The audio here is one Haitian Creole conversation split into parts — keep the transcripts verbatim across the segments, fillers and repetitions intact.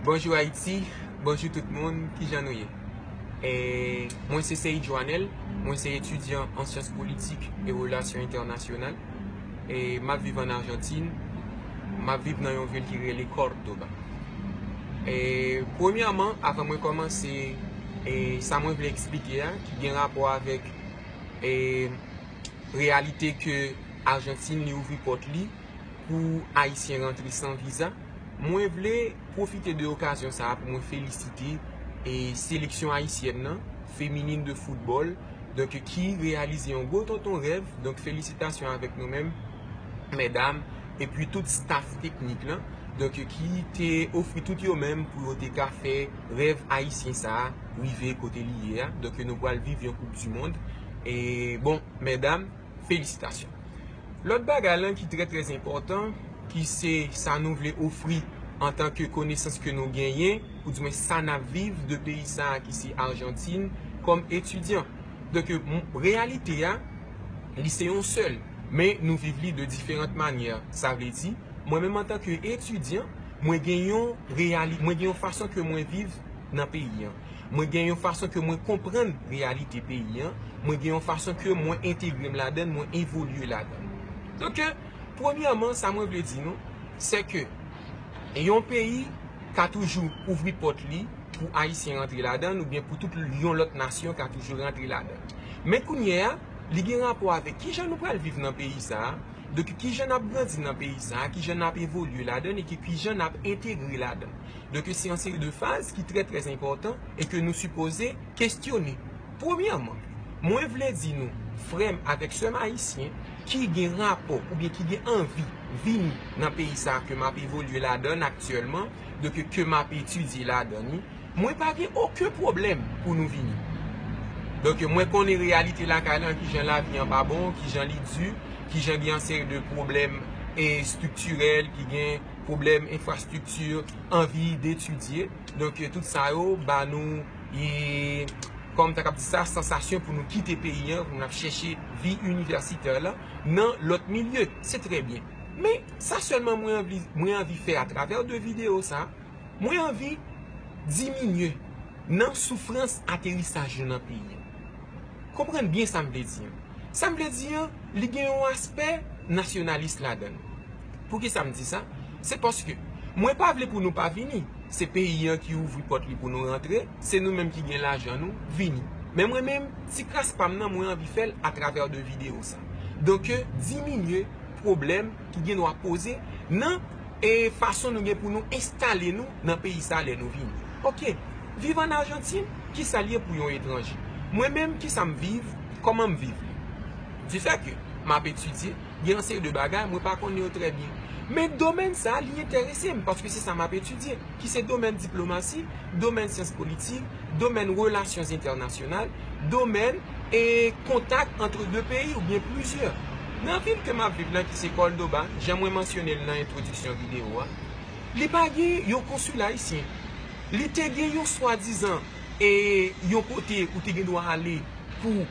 Bonjou Ayiti, bonjou tout moun, kijan nou ye? E, mwen se Seyid Joanel, mwen se etidyan an syans politik e relasyon entènasyonal. E m ap viv ann Ajantin, m ap viv nan yon vil ki rele Córdoba. E, premyèman, avan mwen kòmanse, e, sa mwen vle eksplike a, ki gen rapò avèk, e, reyalite ke Ajantin li ouvri pòt li pou Ayisyen rantre san viza, mwen vle pwofite de okazyon sa a pou mwen felisite, e, seleksyon ayisyèn nan, feminin de foutbòl, donk, ki reyalize yon gwo tonton rèv. Donk, felisitasyon avèk nou menm, medam, epi tout staff teknik lan, donk, ki te ofri tout yo menm pou yo te ka fè rèv ayisyen sa a rive kote li ye a. Donk, nou pral viv yon Koup di Mond. E, bon, medam, felisitasyon. Lòt bagay lan ki trè, trè enpòtan, ki se sa nou vle ofri antanke konesans ke nou genyen, oudimwen sa n ap viv de peyi sa a ki se Ajantin, kòm etidyan. Donk, m-, reyalite a, li se yon sèl, men nou viv li de diferant manyè. Sa vle di, mwen menm antanke etidyan, mwen gen yon reyali-, mwen gen yon fason ke mwen viv nan peyi an. Mwen gen yon fason ke mwen konprann reyalite peyi an, mwen gen yon fason ke mwen entegre m ladan l, mwen evolye ladan l. Donk, premyèman, sa mwen vle di nou, se ke yon peyi ka toujou ouvri pòt li pou Ayisyen rantre ladan l, oubyen pou tout yon lòt nasyon ka toujou rantre ladan l. Men kounye a, li gen rapò avèk kijan nou pral viv nan peyi sa a, donk kijan n ap grandi nan peyi sa a, kijan n ap evolye ladan l, e ki, kijan n ap entegre ladan l. Donk, se yon seri de faz ki trè, trè enpòtan e ke nou sipoze kestyone. Premyèman, mwen vle di nou, frè m avèk sè m ayisyen ki gen rapò oubyen ki gen anvi vini nan peyi sa a ke m ap evolye ladan l aktyèlman, donk ke m ap etidye ladan li, mwen pa gen okenn pwoblèm pou nou vini. Donk, mwen konnen reyalite lakay lan, kijan lavi an pa bon, kijan li di, kijan gen yon seri de pwoblèm, e, estriktirèl, ki gen pwoblèm enfrastrikti, anvi de etidye. Donk, tout sa yo ba nou, e, kòm ta kab di sa, sansasyon pou nou kite peyi an, pou n ap chèche vi inivèsitè la nan lòt milye. Se trè byen. Men, sa sèlman mwen anvi, mwen anvi fè atravè de videyo sa, mwen anvi diminye nan soufrans aterisaj yo nan peyi an. Konprann byen sa m vle di an. Sa m vle di an, li gen yon aspè nasyonalis ladan l. Poukisa m di sa? Se paske mwen pa vle pou nou pa vini. Se peyi an ki ouvri pòt li pou nou rantre, se nou menm ki gen lajan nou, vini. Men mwen menm, ti kras pa m nan, mwen anvi fè l atravè de videyo sa. Donk, diminye pwoblèm ki gen dwa poze nan, e, fason nou gen pou nou enstale nou nan peyi sa lè nou vini. Oke, viv ann Ajantin, kisa l ye pou yon etranje? Mwen menm, kisa m viv? Kòman m viv li? Di fè ke m ap etidye, gen yon seri de bagay, mwen pa konnen yo trè byen. Men domèn sa a, li enterese m, paske se sa m ap etidye, ki se domèn diplomasi, domèn syans politik, domèn relasyon entènasyonal, domèn, e, kontak ant de peyi oubyen plizyè. Nan vil ke m ap viv lan, ki se Córdoba, jan mwen mansyone l nan entwodiksyon videyo a, li pa gen yon konsila ayisyen. Li te gen yon swadizan, e, yon kote ou te gen dwa ale pou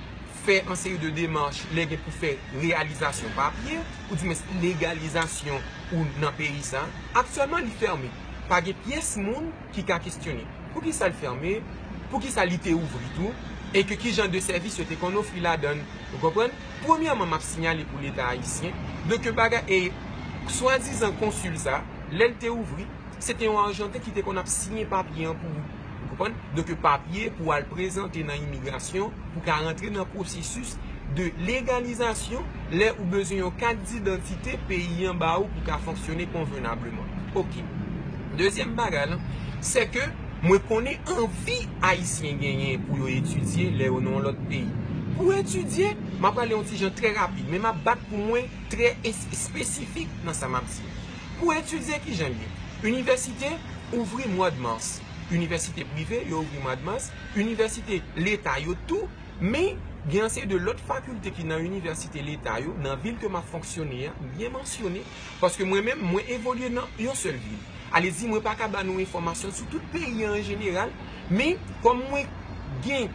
fè yon seri de demach, lè gen pou fè reyalizasyon papye, oudimwens legalizasyon ou nan peyi sa. Aktyèlman, li fèmen. Pa gen pyès moun ki ka kestyone. Poukisa l fèmen? Poukisa li te ouvri tou? E ke ki jan de sèvis yo te konn ofri ladan l? Ou konprann? Premyèman, m ap siyale pou Leta ayisyen. Donk, bagay, e swadizan konsil sa, lè l te ouvri, se te yon Ajanten ki te konn ap siyen papye an pou ou. Ou konprann? Donk, papye pou al prezante nan imigrasyon, pou ka rantre nan pwosesis de legalizasyon, lè ou bezwen yon kat didantite peyi an ba ou pou ka fonksyone konvenableman. Oke. Dezyèm bagay lan, se ke mwen konnen anvi Ayisyen genyen pou yo etidye lè yo nan yon lòt peyi. Pou etidye, m ap prale yon ti jan trè rapid, men m ap bat pou mwen trè es-, espesifik nan sa m ap di. Pou etidye, ki jan l ye? Inivèsite ouvri mwa de mas. Inivèsite prive, yo ouvri mwa de mas. Inivèsite leta yo tou, men gen yon seri de lòt fakilte ki nan inivèsite leta yo, nan vil ke m ap fonksyone a, m byen mansyone, paske mwen menm, mwen evolye nan yon sèl vil. Ale di, mwen pa ka ba nou enfòmasyon sou tout peyi an an jeneral, men kòm mwen gen,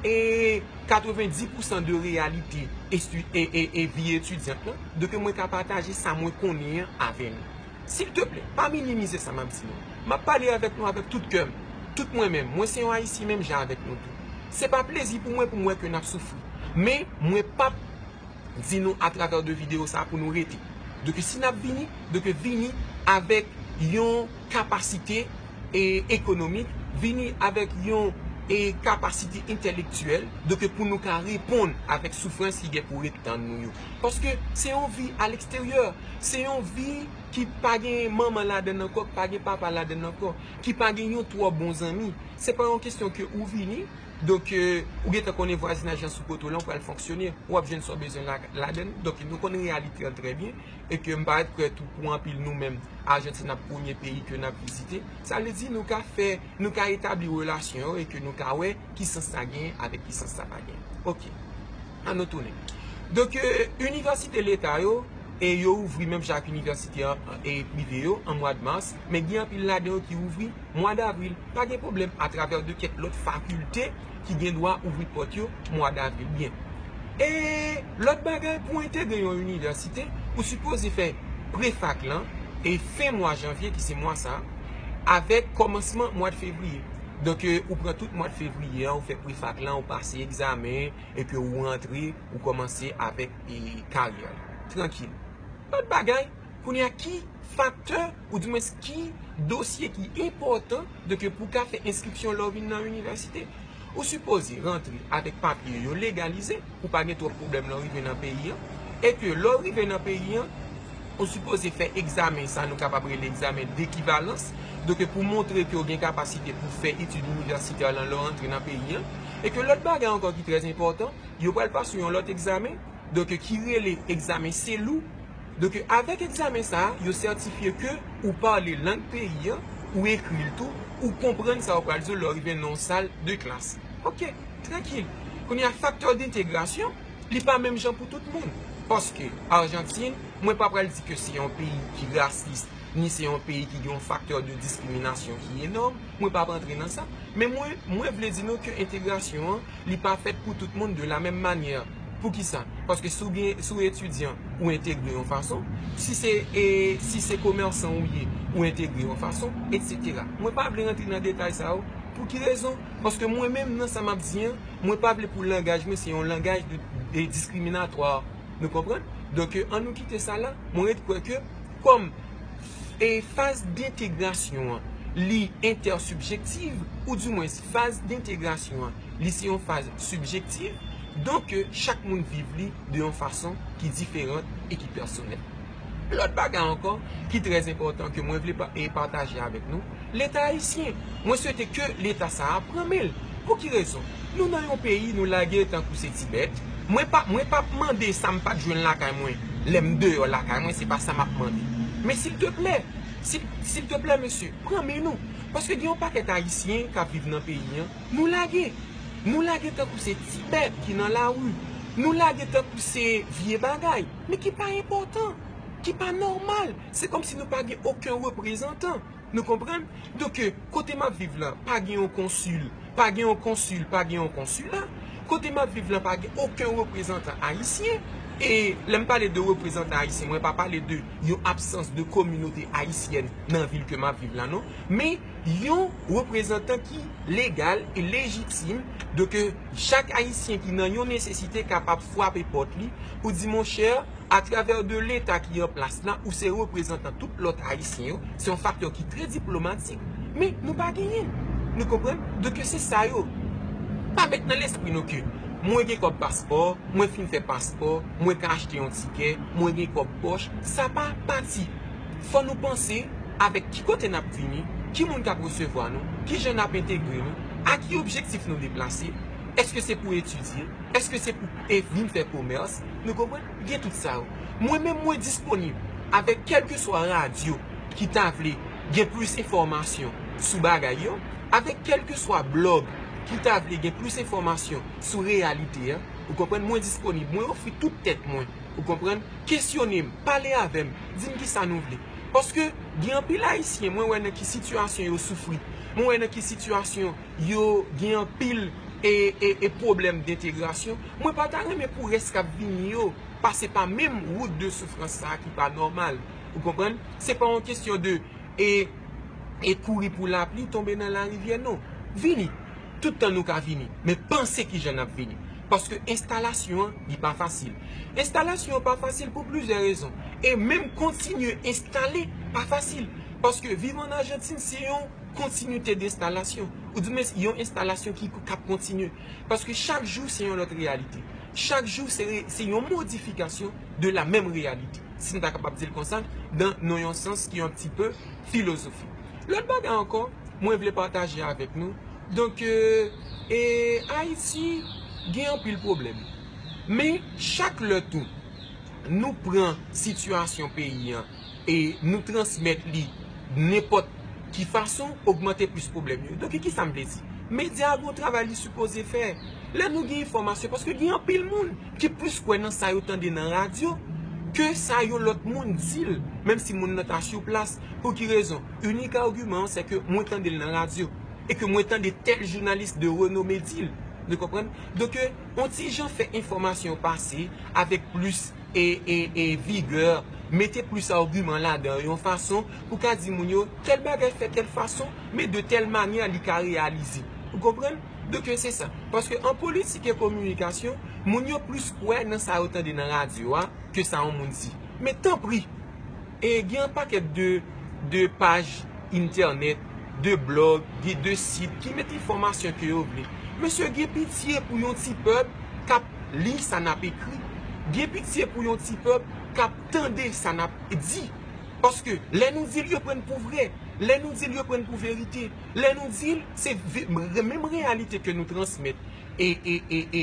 e, katrevenndis pousan de reyalite estu-, e, e, e vi etidyant lan, donk mwen ka pataje sa mwen konnen an avè nou. Silteplè, pa minimize sa m ap di nou. M ap pale avèk nou avèk tout kè m, tout mwen menm. Mwen se yon Ayisyen menm jan avèk nou tou. Se pa plezi pou mwen pou m wè ke n ap soufri. Men mwen p ap di nou atravè de videyo sa pou nou rete. Donk si n ap vini, donk vini avèk yon kapasite e, ekonomik, vini avèk yon e, kapasite entèlektyèl, donk pou nou ka reponn avèk soufrans ki gen pou ret tann nou yo. Paske se yon vi a leksteryè, se yon vi ki pa gen manman ladann ankò, ki pa gen papa ladann ankò, ki pa gen yon twò bon zanmi. Se pa yon kesyon ke ou vini, donk, e, ou gentan konnen vwazinaj lan sou poto lan, ou pral fonksyone, w ap jwenn sa w bezwen la, ladann. Donk, nou konn reyalite an trè byen, e ke m parèt kwè tou pou anpil nou menm, Ajantin ap premye peyi ke n ap vizite. Sa vle di nou ka fè, nou ka etabli relasyon yo e ke nou ka wè ki sans sa genyen avèk ki sans sa pa genyen. Ok. Ann nou tounen. Donk, e, inivèsite leta yo, e yo ouvri menm jan ak inivèsite an, e prive yo, an mwa de mas, men gen anpil ladan yo ki ouvri mwa davril. Pa gen pwoblèm, atravè de kèk lòt fakilte ki gen dwa ouvri pòt yo mwa davril. Byen. E lòt bagay, pou entegre yon inivèsite, ou sipoze fè prefak lan, e fen mwa janvye, ki se mwa sa, avèk kòmansman mwa de fevriye. Donk, e, ou pran tout mwa de fevriye an, ou fè prefak lan, ou pase egzamen, e ke ou rantre, ou kòmanse avèk, e, karyè. Trankil. Lòt bagay, kounye a ki faktè, oudimwens ki dosye ki enpòtan, donk pou w ka fè enskripsyon lè w vin nan inivèsite? Ou sipoze rantre avèk papye yo legalize, pou pa gen twòp pwoblèm lè w rive nan peyi an. E ke lè w rive nan peyi an, ou sipoze fè egzamen sa nou kapab rele egzamen dekivalans. Donk pou montre ke w gen kapasite pou fè etid inivèsitè lan lè w rantre nan peyi an. E ke lòt bagay ankò ki trè enpòtan, yo pral pase yon lòt egzamen, donk ki rele egzamen selou. Donk avèk egzamen sa a, yo sètifye ke ou pale lang peyi an, ou ekri l tou, ou konprann sa yo pral di w lè w rive nan yon sal de klas. Ok, trankil. Kounye a, faktè dentegrasyon, li pa menm jan pou tout moun. Paske Ajantin, mwen pa pral di ke se yon peyi ki rasis, ni se yon peyi ki gen yon faktè de diskriminasyon ki enòm, mwen p ap antre nan sa. Men mwen, mwen vle di nou ke entegrasyon an, li pa fèt pou tout moun de la menm manyè. Poukisa? Paske si w gen, si w etidyan, ou entegre yon fason. Si se, e, si se komèsan ou ye, ou entegre yon fason, etsetera. Mwen pa vle rantre nan detay sa yo. Pou ki rezon? Paske mwen menm, nan sa m ap di an, mwen pa vle pou langaj mwen se yon langaj de, de diskriminatwa. Nou konprann? Donk, e, ann nou kite sa la. Mwen ret kwè ke, kòm, e, faz dentegrasyon an, li entèsibjektiv, oudimwens, faz dentegrasyon an, li se yon faz sibjektiv, donk, e, chak moun viv li de yon fason ki diferan e ki pèsonèl. Lòt bagay ankò, ki trè enpòtan ke mwen vle pa-, e, pataje avèk nou, Leta ayisyen. Mwen swete ke Leta sa a pran men l. Pou ki rezon? Nou nan yon peyi, nou lage tankou se ti bèt. Mwen pa, mwen p ap mande sa m pa t jwenn lakay mwen lè m deyò lakay mwen, se pa sa m ap mande. Men silteplè, sil-, silteplè, mesye, pran men nou. Paske gen yon pakèt Ayisyen k ap viv nan peyi an, nou lage. Nou lage tankou se ti bèt ki nan lari. Nou lage tankou se vye bagay, men ki pa enpòtan, ki pa nòmal. Se kòmsi nou pa gen okenn reprezantan. Nou konprann? Donk, e, kote m ap viv la, pa gen yon konsil, pa gen yon konsil, pa gen yon konsila. Kote m ap viv la, pa gen okenn reprezantan ayisyen. E lè m pale de reprezantan ayisyen, mwen pa pale de yon absans de kominote ayisyèn nan vil ke m ap viv la, non. Men yon reprezantan ki legal e lejitim. Donk, e, chak Ayisyen ki nan yon nesesite kapab frape pòt li pou di, monchè, atravè de Leta ki an plas la, ou se reprezantan tout lòt Ayisyen yo, se yon faktè ki trè diplomatik, men nou pa genyen. Nou konprann? Donk, se sa yo. Pa met nan lespri nou ke mwen gen kòb paspò, mwen fin fè paspò, mwen ka achte yon tikè, mwen gen kòb pòch, sa pa pati. Fò nou panse avèk ki kote n ap vini, ki moun k ap resevwa nou, ki jan n ap entegre nou, a ki objektif nou deplase, èske se pou etidye, èske se pou, e, vin fè komès, nou konprann? Gen tout sa yo. Mwen menm, mwen disponib avèk kèlkeswa radyo ki ta vle gen plis enfòmasyon sou bagay yo, avèk kèlkeswa blòg ki ta vle gen plis enfòmasyon sou reyalite a, ou konprann? Mwen disponib, mwen ofri tout tèt mwen, ou konprann? Kesyone m, pale avè m, di m kisa nou vle. Paske gen anpil Ayisyen, mwen wè nan ki sitiyasyon yo soufri, mwen wè nan ki sitiyasyon yo gen anpil e, e, e pwoblèm dentegrasyon. Mwen pa ta renmen pou rès k ap vini yo pase pa menm wout de soufrans sa a ki pa nòmal. Ou konprann? Se pa yon kesyon de, e, e kouri pou lapli tonbe nan larivyè, non. Vini. Tout tan nou ka vini. Men panse kijan n ap vini. Paske enstalasyon an, li pa fasil. Enstalasyon an pa fasil pou plizyè rezon. E menm kontinye enstale, pa fasil. Paske viv an Ajantin, se yon kontinite de enstalasyon. Ou di, men yon enstalasyon ki k ap kontinye. Paske chak jou, se yon lòt reyalite. Chak jou, se re- se yon modifikasyon de la menm reyalite. Si n ta kapab di l konsa, dan nan yon sans ki yon ti pe filozofik. Lòt bagay ankò, mwen vle pataje avèk nou. Donk, e, e Ayiti gen anpil pwoblèm. Men, chak lè tou, nou pran sitiyasyon peyi an e nou transmèt li nenpòt ki fason, ogmante plis pwoblèm yo. Donk, kisa m vle di? Medya a gen yon travay li sipoze fè. Lè nou gen enfòmasyon, paske gen anpil moun ki plis kwè nan sa yo tande nan radyo ke sa yon lòt moun di l, menm si moun nan ta sou plas. Pou ki rezon? Inik agiman an, se ke mwen tande l nan radyo e ke mwen tande tèl jounalis de renome di l. Nou konprann? Donk, yon ti jan fè enfòmasyon pase avèk plis e, e, e vigè, mete plis agiman ladan yon fason pou ka di moun yo, tèl bagay fè tèl fason, men de tèl manyè li ka reyalize. Ou konprann? Donk, se sa. Paske an politik e kominikasyon, moun yo plis kwè nan sa yo tande nan radyo a ke sa yon moun di. Men tanpri, e gen yon pakèt de, de paj entènèt, de blòg, de, de sit ki met enfòmasyon ke yo vle. Mesye, gen pitye pou yon ti pèp k ap li sa n ap ekri. Gen pitye pou yon ti pèp k ap tande sa n ap di. Paske lè nou di l, yo pran n pou vrè. Lè nou di l, yo pran n pou verite. Lè nou di l, se ve- menm reyalite ke nou transmèt e, e, e, e,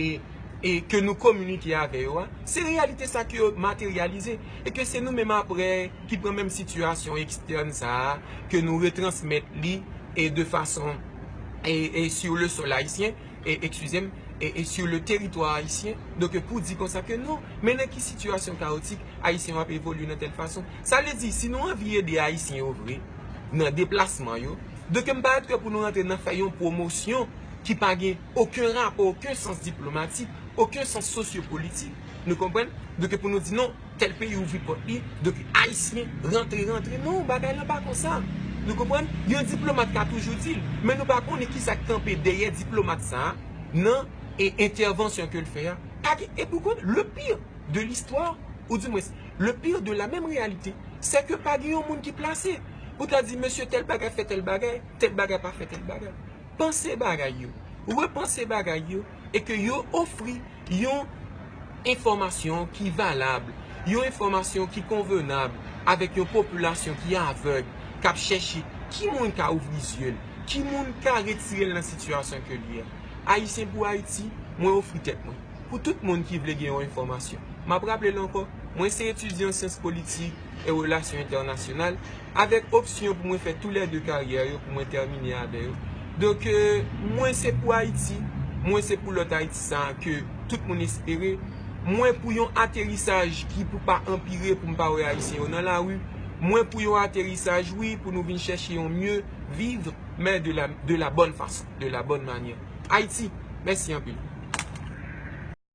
e ke nou kominike avè yo a, se reyalite sa ke yo materyalize. E ke se nou menm apre ki pran menm sitiyasyon ekstèn sa a, ke nou retransmèt li e de fason e, e sur le sol ayisyen, e, excusez-moi, e, e sur le territoire haïtien. Donk, pou di konsa ke non, men nan ki sitiyasyon kawotik Ayisyen yo ap evolye nan tèl fason. Sa vle di, si nou anvi ede Ayisyen yo vre, nan deplasman yo, donk m pa kwè pou nou rantre nan fè yon pwomosyon ki pa gen okenn rapò, okenn sans diplomatik, okenn sans sosyopolitik. Nou konprann? Donk, pou nou di non, tèl peyi ouvri pòt li, donk Ayisyen rantre, rantre. Non, bagay lan pa konsa. Nou konprann? Yon diplomat ka toujou di l, men nou pa konnen kisa k kanpe dèyè diplomat sa a nan e entèvansyon ke l fè a. Pa gen, e pou kont, le pire de l'histoire, ou dimwens, le pire de la menm reyalite, se ke pa gen yon moun ki plase pou ta di, mesye, tèl bagay fè tèl bagay, tèl bagay pa fè tèl bagay. Panse bagay yo, repanse bagay yo, e ke yo ofri yon enfòmasyon ki valab, yon enfòmasyon ki konvenab avèk yon popilasyon ki avèg, k ap chèche ki moun ka ouvri zye l, ki moun ka retire l nan sitiyasyon ke l ye a. Ayisyen pou Ayiti, mwen ofri tèt mwen pou tout moun ki vle gen yon enfòmasyon. M ap raple l ankò, mwen se etidyan syans politik e relasyon entènasyonal, avèk opsyon pou mwen fè toulède karyè yo, pou mwen tèmine avè yo. Donk, e, mwen se pou Ayiti, mwen se pou lòt Ayiti sa a ke tout moun espere. Mwen pou yon aterisaj ki pou pa anpire, pou m pa wè Ayisyen yo nan lari. Mwen pou yon aterisaj, wi, pou nou vin chèche yon mieux vivre, men de la, de la bonne façon, de la bonne manière. Ayiti, mèsi anpil.